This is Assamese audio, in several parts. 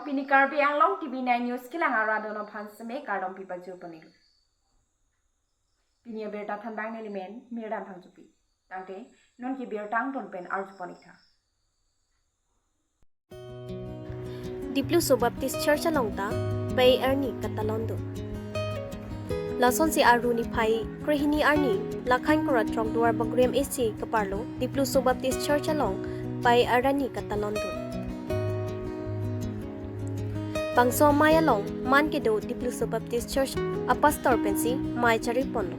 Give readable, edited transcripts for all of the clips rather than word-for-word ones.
Pini Karbi Anglong TV9 News kilang aradono phansme kardom pi paju panil. Pini berta thandang nelimen mirdam phangjupi. Tangte non ki bertang ton pen arju panikha. Dipluso Baptist Church along ta Pai Arni Katalondo. Lason si Aruni Phai Krihini Arni Lakhan Kora Trong Duar Bagrem AC Kaparlo Dipluso Baptist Church along Pai Arani Katalondo. Bangso Maya long Man Kedo Dipluso Baptist Church a pastor pensi Mai Chari Ponlo.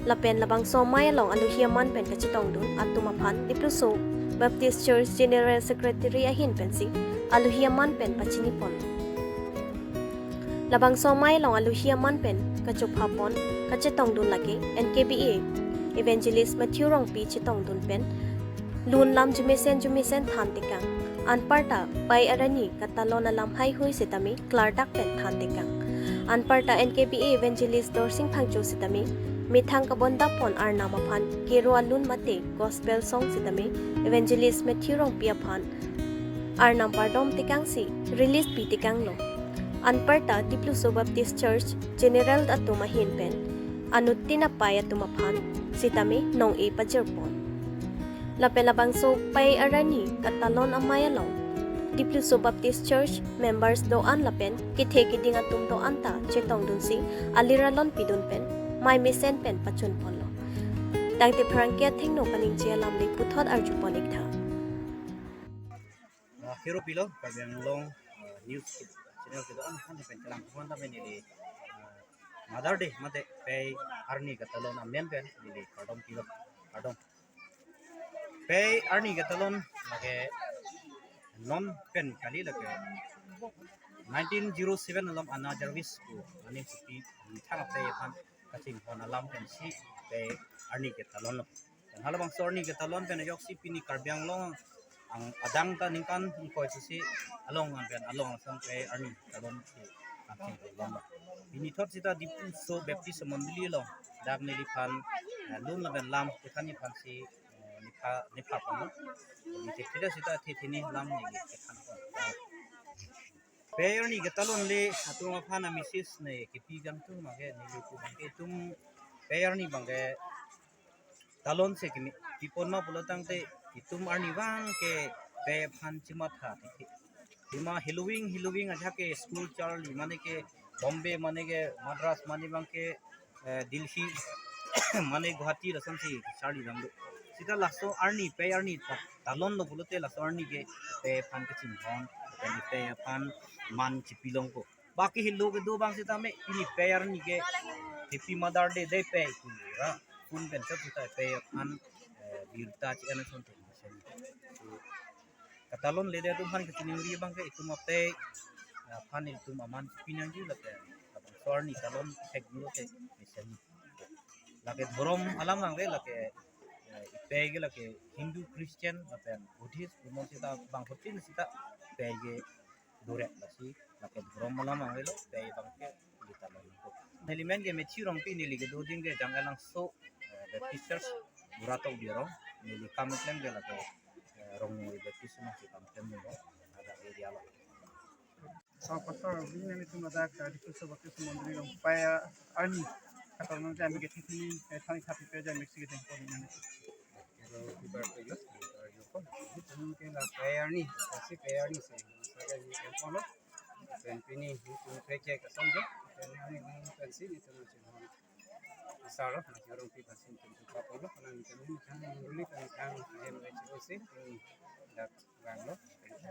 Lapen Labangso Maya long Aluhia Man Pen Kachitong Dun Atumapan Dipluso Baptist Church General Secretary Ahin Pensi Aluhia Man Pen Pachini Ponlo. Labang so mai long aluhia man pen kachupha pon kachetong dun lake NKBA Evangelist Matthew Rong Pi chetong dun pen lun lam jumesen jumesen than tekang anparta pai arani katalon alam hai hui sitami klardak pen than tekang anparta NKBA Evangelist Dorsing Phangcho sitami mithang kabonda pon ar namaphan kero alun mate gospel song sitami Evangelist Matthew Rong Pi aphan ar nampardom tekang si release pi tekang lo Anparta Dipluso Baptist Church General atumahin pen anutina paya tumaphan sitami nong e pajerpon lapelabang so pay arani katalon amayalong Dipluso Baptist Church members do an lapen kithe kiding atum do anta chetong dunsi aliralon pidun pen mai misen pen pachun ponlo tangte phrangkia thingno paning che lamli puthot arju ponik tha Hero pilo Karbi Anglong news channel ke an han pen chalang phone ta men ili Mother Day mate pe arni katalon amen pen ili kardom pilo kardom pe arni katalon lage non pen kali lage 1907 alam ana Jarvis ko ani supi thang pe phan kaching hon alam pen si pe arni katalon halabang sorni katalon pen yok si pini Karbi Anglong ang adang ta ningkan koi si along ang pen along sang pe arni talon si kaching along bini thot sita Dipluso Baptist Mandali lo dak nili phan lum la ben lam ekhani phan si nipha nipha pon ni te thida sita the thini lam ni ge khan pon pe arni ge talon le atuma phana misis ne ke pi gam tu ma ge nili pu bang ke tum pe arni bang ge talon se kimi pipon ma pulotang te itum arni wang ke pe phan chima tha te hima hiluwing hiluwing aja ke school charli mane ke Bombay mane ke Madras mane bang ke Delhi mane Guwahati rasam si charli ramdo sita laso arni pe arni talon lo bulote laso arni ke pe phan ke chinghon pe pe phan man chipilong ko baki hilu ke do bang sita me ini pe arni ke happy mother day de pe ku ra kun pen sab sita pe phan birta chi ana son te katalon le de tum phan ke tiningri bang ke itum ape phan itum aman pinang ju la ke sorni talon thek nu te misen lake dhorom alam ang re lake ipe ge lake Hindu Christian lake Buddhist umon sita bang hotin sita pe ge dore lasi lake dhorom alam ang re lo pe bang ke litalon ko nelimen ge mechi rong pi nili ge do din ge jangalang so Baptist Church buratok biro nili kamutlem ge lake rong Baptist ma si kamutlem lo ada area lo sa pastor bini tum da ka Dipluso Baptist Mandali rong paya arni katalon te ami ge thini thani thapi pe ja mexi ge teng ko ni ro bibar pe yo yo ko tum ke la paya arni si paya arni se sa ga ni ke polo pen pini tum pe ke ka samjo pen ni pen si ni tum che hon saro na jorong pi basin tum pa polo na ni tum chang ruli pen chang hem le che si pini dak banglo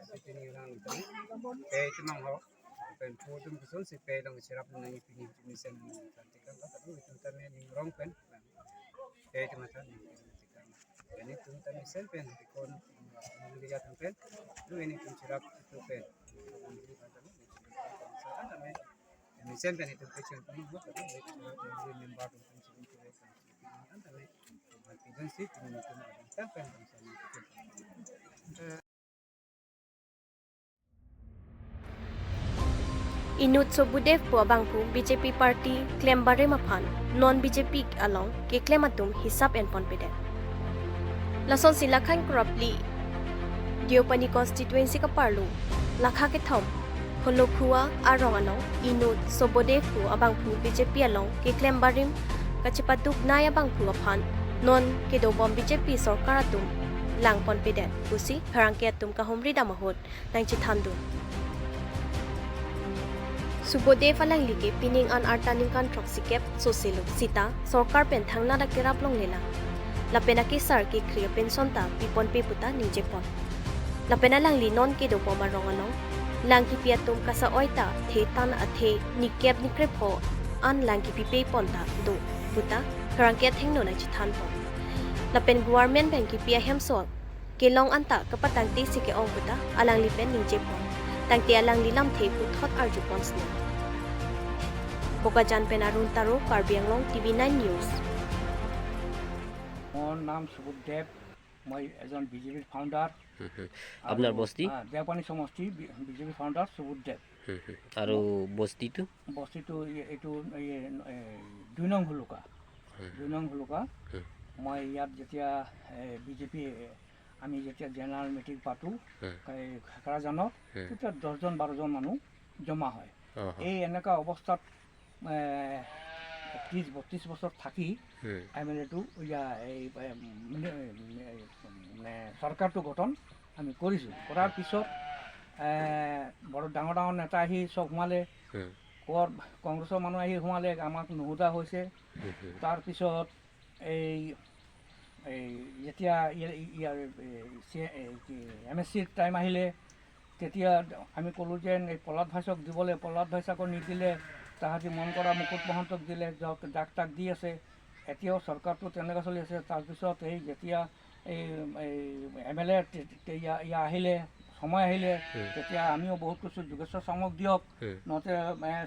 si pini rang tum pe timang ho pen pu tum kusun si pe long sirap na ni pini tum sen tantikan la tum tum ta me ni rong pen pe tum ta ni tum ini tum ta mi sen pen kon ni ga tum pen tu ini tum sirap tu pen ni sen pen itu pe chen tum ho ta ni member tum tum chen tu pen ta me agency tum tum ta pen tum sen Inut Sobudev po abangpu BJP party claim bare maphan non BJP along ke claim atum hisap en pon pede lason silakhan krapli Deopani constituency ka parlu lakha ke thom Kholokhua arong along inut sobode phu abang phu BJP along ke klembarim kachipatuk naya bang phu aphan non ke dobom BJP sarkar atum langpon peden pusi pharangke atum ka humri damahot nang chithandu Subodev alang like pining an artaning kan troxikep sosilu sita sarkar pen thangna da keraplong lela lapena ke sar ke kriya pension ta pipon pe puta ningjepon lapena lang li non ke dobom arong along langki piatum kasa oita the tan athe nikep nikrepho an langki pipe ponta do puta karangke thengno na chithan pon lapen government bank ki pia hemsol ke long anta kapatang te sike ong puta alang lipen ningjepon tangte alang lilam the pu thot arju ponsne Bokajan pen Arun Taro Karbi Anglong TV9 News. মোৰ নাম সুবোধ দেৱ, মই এজন বিজেপিৰ ফাউণ্ডাৰ। আপোনাৰ বস্তি? দেওপানী সমষ্টি বিজেপিৰ ফাউণ্ডাৰ সুবোধ দেৱ। আৰু বস্তিটো? বস্তিটো এইটো 2 নং হুলুকা, 2 নং হুলুকা। মই ইয়াত যেতিয়া বিজেপি আমি যেতিয়া জেনেৰেল মিটিং পাতোঁ এই খাকৰাজানত, তেতিয়া 10জন 12জন মানুহ জমা হয়। এই এনেকুৱা অৱস্থাত 30-32 বছৰ থাকি এম এল এটো এই মানে চৰকাৰটো গঠন আমি কৰিছোঁ। কৰাৰ পিছত বৰ ডাঙৰ ডাঙৰ নেতা আহি চব সোমালে, ক'ৰ কংগ্ৰেছৰ মানুহ আহি সোমালে, আমাক নুসুধা হৈছে। তাৰপিছত এই এই যেতিয়া ইয়াৰ এম এছ চিৰ টাইম আহিলে, তেতিয়া আমি ক'লোঁ যে এই প্ৰহ্লাদ ভাইচক দিবলৈ, প্ৰহ্লাদ ভাইচ আকৌ নিদিলে, তাহাঁতি মন কৰা মুকুট মহন্তক দিলে, যাক তাক দি আছে। এতিয়াও চৰকাৰটো তেনেকুৱা চলি আছে। তাৰপিছত এই যেতিয়া এই এম এল এ ইয়াৰ আহিলে, সময় আহিলে, তেতিয়া আমিও বহুত কৈছোঁ যোগেশ্বৰ চামক দিয়ক, নহ'লে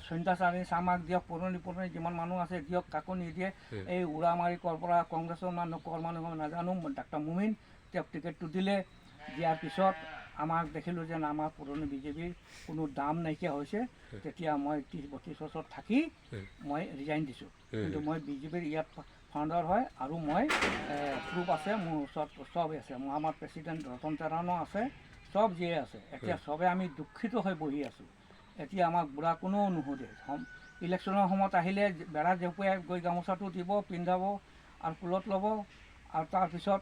সন্ধ্যা চামাক দিয়ক, পুৰণি পুৰণি যিমান মানুহ আছে দিয়ক, কাকো নিদিয়ে। এই উৰা মাৰি ক'ৰ পৰা কংগ্ৰেছৰ মানুহ ক'ৰ মানুহ নাজানো, ডাক্তৰ মুমিন তেওঁক টিকেটটো দিলে। দিয়াৰ পিছত আমাক দেখিলোঁ যেন আমাৰ পুৰণি বিজেপিৰ কোনো দাম নাইকিয়া হৈছে। তেতিয়া মই 30-32 বছৰ থাকি মই ৰিজাইন দিছোঁ। কিন্তু মই বিজেপিৰ ইয়াত ফাউণ্ডাৰ হয় আৰু মই প্ৰুফ আছে মোৰ ওচৰত, চব আছে। মোৰ আমাৰ প্ৰেচিডেণ্ট ৰতন তেৰাণো আছে, চব যিয়ে আছে। এতিয়া চবে আমি দুখিত হৈ বহি আছোঁ। এতিয়া আমাক বুঢ়া কোনেও নুসুধে। ইলেকশ্যনৰ সময়ত আহিলে বেৰা জেপুৱাই গৈ গামোচাটো দিব, পিন্ধাব আৰু কুলত ল'ব। আৰু তাৰপিছত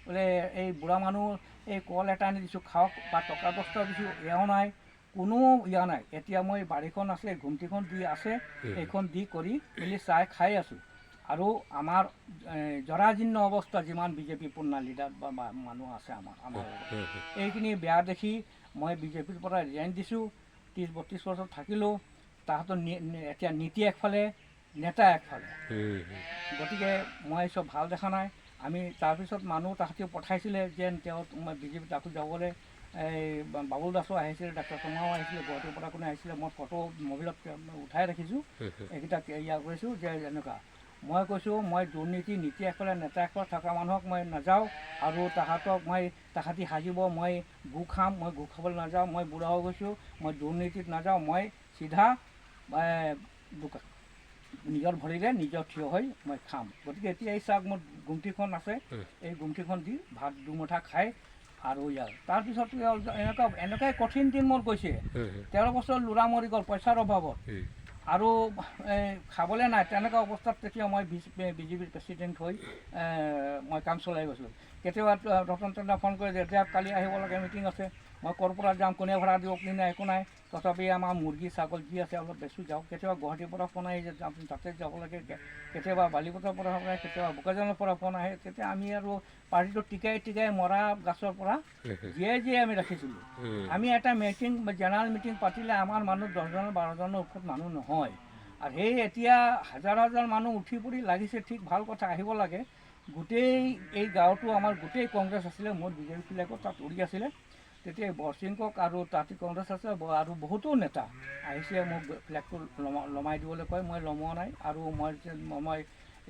বোলে এই বুঢ়া মানুহ এই কল এটা আনি দিছোঁ খাওক, বা টকা 10টা দিছোঁ, এয়াও নাই, কোনো ইয়া নাই। এতিয়া মই বাৰীখন আছে, ঘুমটিখন দি আছে, এইখন দি কৰি মেলি চাই খাই আছোঁ। আৰু আমাৰ জৰাজীৰ্ণ অৱস্থা যিমান বিজেপি পুৰণা লিডাৰ বা মানুহ আছে আমাৰ এইখিনি বেয়া দেখি মই বিজেপিৰ পৰা ৰিজাইন দিছোঁ। 30-32 বছৰ থাকিলোঁ। তাহাঁতৰ এতিয়া নীতি একফালে, নেতা একফালে, গতিকে মই চব ভাল দেখা নাই। আমি তাৰপিছত মানুহ তাহাঁতি পঠাইছিলে যেন তেওঁ বিজেপিত আকৌ যাবলৈ, এই বাবুল দাসো আহিছিলে, ডাক্তৰ শৰ্মাও আহিছিলে, গুৱাহাটীৰ পৰা কোনে আহিছিলে, মই ফটো মোবাইলত উঠাই ৰাখিছোঁ, এইকেইটা ইয়া কৰিছোঁ যে এনেকুৱা। মই কৈছোঁ মই দুৰ্নীতি নীতি একফালে নেতা একফালে থকা মানুহক মই নাযাওঁ। আৰু তাহাঁতক মই তাহাঁতি সাজিব, মই গু খাম, মই গু খাবলৈ নাযাওঁ, মই বুঢ়া হৈ গৈছোঁ, মই দুৰ্নীতিত নাযাওঁ, মই চিধা দোকান নিজৰ ভৰিৰে নিজৰ থিয় হৈ মই খাম। গতিকে এতিয়া এই চাওক মোৰ গুমটিখন আছে, এই গুমটিখন দি ভাত দুমুঠা খাই আৰু ইয়াৰ তাৰপিছত এনেকুৱাই কঠিন দিন মোৰ গৈছে। 13 বছৰ ল'ৰা মৰি গ'ল পইচাৰ অভাৱত আৰু খাবলৈ নাই। তেনেকুৱা অৱস্থাত তেতিয়া মই বিজেপিৰ প্ৰেচিডেণ্ট হৈ মই কাম চলাই গৈছিলোঁ। কেতিয়াবা ৰতন টাটা ফোন কৰে যে এতিয়া কালি আহিব লাগে, মিটিং আছে, মই ক'ৰ পৰা যাম, কোনে ভাড়া দিব, কি নাই একো নাই। তথাপি আমাৰ মুৰ্গী ছাগল যি আছে অলপ বেচি যাওঁ। কেতিয়াবা গুৱাহাটীৰ পৰা ফোন আহি যে আপুনি তাতে যাব লাগে, কেতিয়াবা বালিপথাৰ পৰা ফোন আহে, কেতিয়াবা বোকাজানৰ পৰা ফোন আহে। তেতিয়া আমি আৰু পাৰ্টিটো টিকাই টিকাই মৰা গাছৰ পৰা জীয়াই জীয়াই আমি ৰাখিছিলোঁ। আমি এটা মিটিং জেনেৰেল মিটিং পাতিলে আমাৰ মানুহ 10জন 12জনৰ ওপৰত মানুহ নহয়। আৰু সেই এতিয়া হাজাৰ হাজাৰ মানুহ উঠি পৰি লাগিছে, ঠিক ভাল কথা, আহিব লাগে। গোটেই এই গাঁৱটো আমাৰ গোটেই কংগ্ৰেছ আছিলে, মোৰ বিজেপিবিলাকো তাত উৰি আছিলে। তেতিয়া বৰসিংকক আৰু তাতে কংগ্ৰেছ আছে আৰু বহুতো নেতা আহিছে, মোক ফ্লেগটো লমাই দিবলৈ কয়, মই লমোৱা নাই। আৰু মই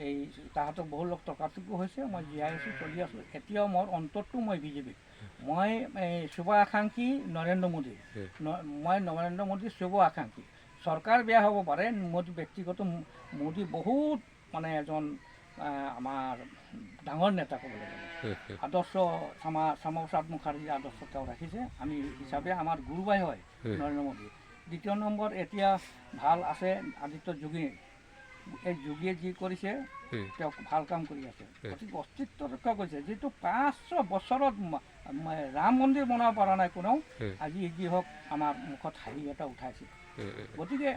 এই তাহাঁতক বহু লোক টকাটোকো হৈছে, মই জীয়াই আছোঁ, চলি আছোঁ। এতিয়াও মোৰ অন্তৰটো মই বিজেপিত, মই এই শুভ আকাংক্ষী নৰেন্দ্ৰ মোদী, মই নৰেন্দ্ৰ মোদীৰ শুভ আকাংক্ষী। চৰকাৰ বেয়া হ'ব পাৰে, মোৰ ব্যক্তিগত মোদী বহুত মানে এজন আমাৰ ডাঙৰ নেতা ক'বলৈ গ'লে। আদৰ্শ শ্যামা প্ৰসাদ মুখাৰ্জীৰ আদৰ্শ তেওঁ ৰাখিছে, আমি হিচাপে আমাৰ গুৰুবাই হয় নৰেন্দ্ৰ মোদী। দ্বিতীয় নম্বৰ এতিয়া ভাল আছে আদিত্য যোগী। এই যোগীয়ে যি কৰিছে, তেওঁক ভাল কাম কৰি আছে। গতিকে অস্তিত্ব ৰক্ষা কৰিছে। যিটো 500 বছৰত ৰাম মন্দিৰ বনাব পৰা নাই কোনেও, আজি যি হওক আমাৰ মুখত হাঁহি এটা উঠাইছে। গতিকে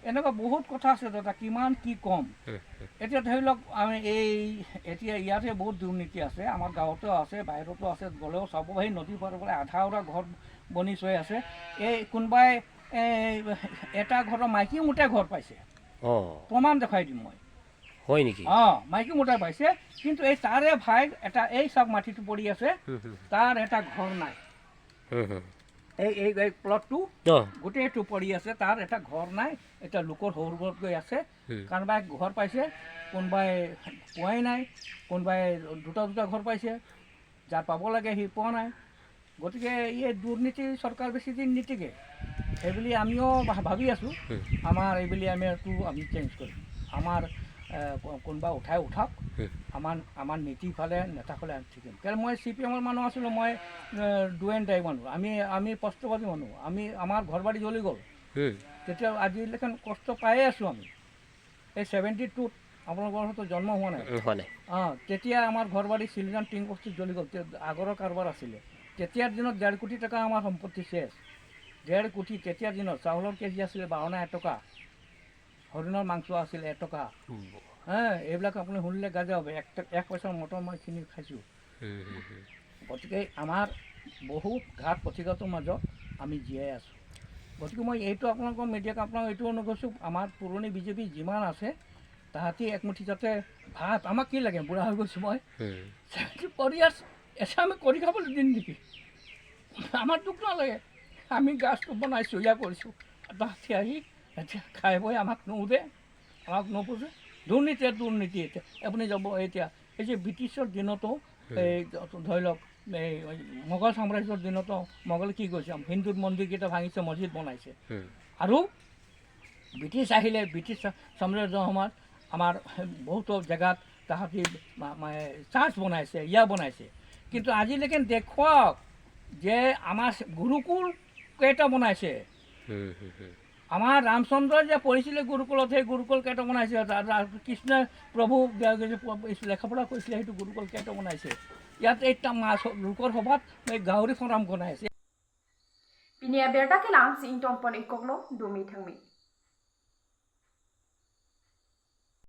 এনেকুৱা বহুত কথা আছে দাদা, কিমান কি ক'ম। এতিয়া ধৰি লওক আমি এই এতিয়া ইয়াতে বহুত দুৰ্নীতি আছে, আমাৰ গাঁৱতো আছে, বাহিৰতো আছে। গ'লেও চাব, সেই নদী পাৰ পৰা আধা আধা ঘৰ বনি থৈ আছে। এই কোনোবাই এই এটা ঘৰৰ মাইকী মোটাই ঘৰ পাইছে। প্ৰমাণ দেখুৱাই দিম মই। হয় নেকি? অঁ, মাইকী মোটাই পাইছে। কিন্তু এই তাৰে ভাই এটা, এই চাওক মাটিটো পৰি আছে, তাৰ এটা ঘৰ নাই। হুম, হুম। এই এই এই প্লটটো গোটেইটো পৰি আছে, তাৰ এটা ঘৰ নাই। এতিয়া লোকৰ সৰু ঘৰত গৈ আছে। কোনোবাই ঘৰ পাইছে, কোনোবাই পোৱাই নাই, কোনোবাই দুটা দুটা ঘৰ পাইছে। যাৰ পাব লাগে সি পোৱা নাই। গতিকে এই দুৰ্নীতি চৰকাৰ বেছি দিন নীতিকে। সেইবুলি আমিও ভাবি আছোঁ, আমাৰ এইবুলি আমি এইটো আমি চেঞ্জ কৰিম। আমাৰ কোনোবা উঠাই উঠাওক, আমাৰ আমাৰ নীতি ফালে নেতাসকলে আমি থাকিম। কাৰণ মই চিপিএমৰ মানুহ আছিলোঁ, মই do and ডাই মানুহ। আমি আমি স্পষ্টবাদী মানুহ। আমি আমাৰ ঘৰ বাৰী জ্বলি গ'ল তেতিয়া, আজিলৈকে কষ্ট পায়ে আছোঁ আমি। এই 72ত আপোনালোকৰ হয়তো জন্ম হোৱা নাই। হোৱা নাই। অঁ, তেতিয়া আমাৰ ঘৰ বাৰী চিলিজান টিং বস্তু জ্বলি গ'ল। আগৰৰ কাৰবাৰ আছিলে। তেতিয়াৰ দিনত 1.5 কোটি টকা আমাৰ সম্পত্তি শেষ। 1.5 কোটি তেতিয়াৰ দিনত। চাউলৰ কেজি আছিলে 12 1 টকা, হৰিণৰ মাংস আছিলে 1 টকা। হে, এইবিলাক আপুনি শুনিলে গাজা হ'ব। 1 পইচাৰ মটৰ মই কিনি খাইছোঁ। হুম, হুম, হুম। গতিকে আমাৰ বহুত ঘাত প্ৰতিঘাতৰ মাজত আমি জীয়াই আছোঁ। গতিকে মই এইটো আপোনালোকৰ মিডিয়াক আপোনাক এইটো অনুৰোধ কৰিছোঁ, আমাৰ পুৰণি বিজেপি যিমান আছে তাহাঁতি একমুঠি যাতে ভাত, আমাক কি লাগে, বুঢ়া হৈ গৈছোঁ মই, 74 ইয়াৰ্ছ এতিয়া আমি কৰি খাবলৈ দিম নেকি? আমাৰ দুখ নালাগে। আমি গাছটো বনাইছোঁ, ইয়া কৰিছোঁ, তাহাঁতি আহি এতিয়া খাই বৈ আমাক নুসুধে, আমাক নুপুছে। দুৰ্নীতি দুৰ্নীতি। এতিয়া আপুনি যাব, এতিয়া এই যে ব্ৰিটিছৰ দিনতো, এই ধৰি লওক এই মোগল সাম্ৰাজ্যৰ দিনতো মোগলে কি কৰিছে? হিন্দুৰ মন্দিৰকেইটা ভাঙিছে, মছজিদ বনাইছে। আৰু ব্ৰিটিছ আহিলে, ব্ৰিটিছ সাম্ৰাজ্যৰ সময়ত আমাৰ বহুতো জেগাত তাহাঁতি চাৰ্চ বনাইছে, ইয়া বনাইছে। কিন্তু আজিলৈকে দেখুৱাওক যে আমাৰ গুৰুকুল কেইটা বনাইছে। হুম, হুম, হুম। আমাৰ ৰামচন্দ্ৰই যে পঢ়িছিলে গুৰুকুলত, সেই গুৰুকুল কেইটা বনাইছে? কৃষ্ণ প্ৰভু লেখা পঢ়া কৰিছিলে, সেইটো গুৰুকুল কেইটা বনাইছে? ইয়াত এই মাছ লোকৰ সভাত এই গাহৰি ফাৰ্ম বনাইছে। Pinia berta ke lang si ingtong pon ikoklo dumi thangmi.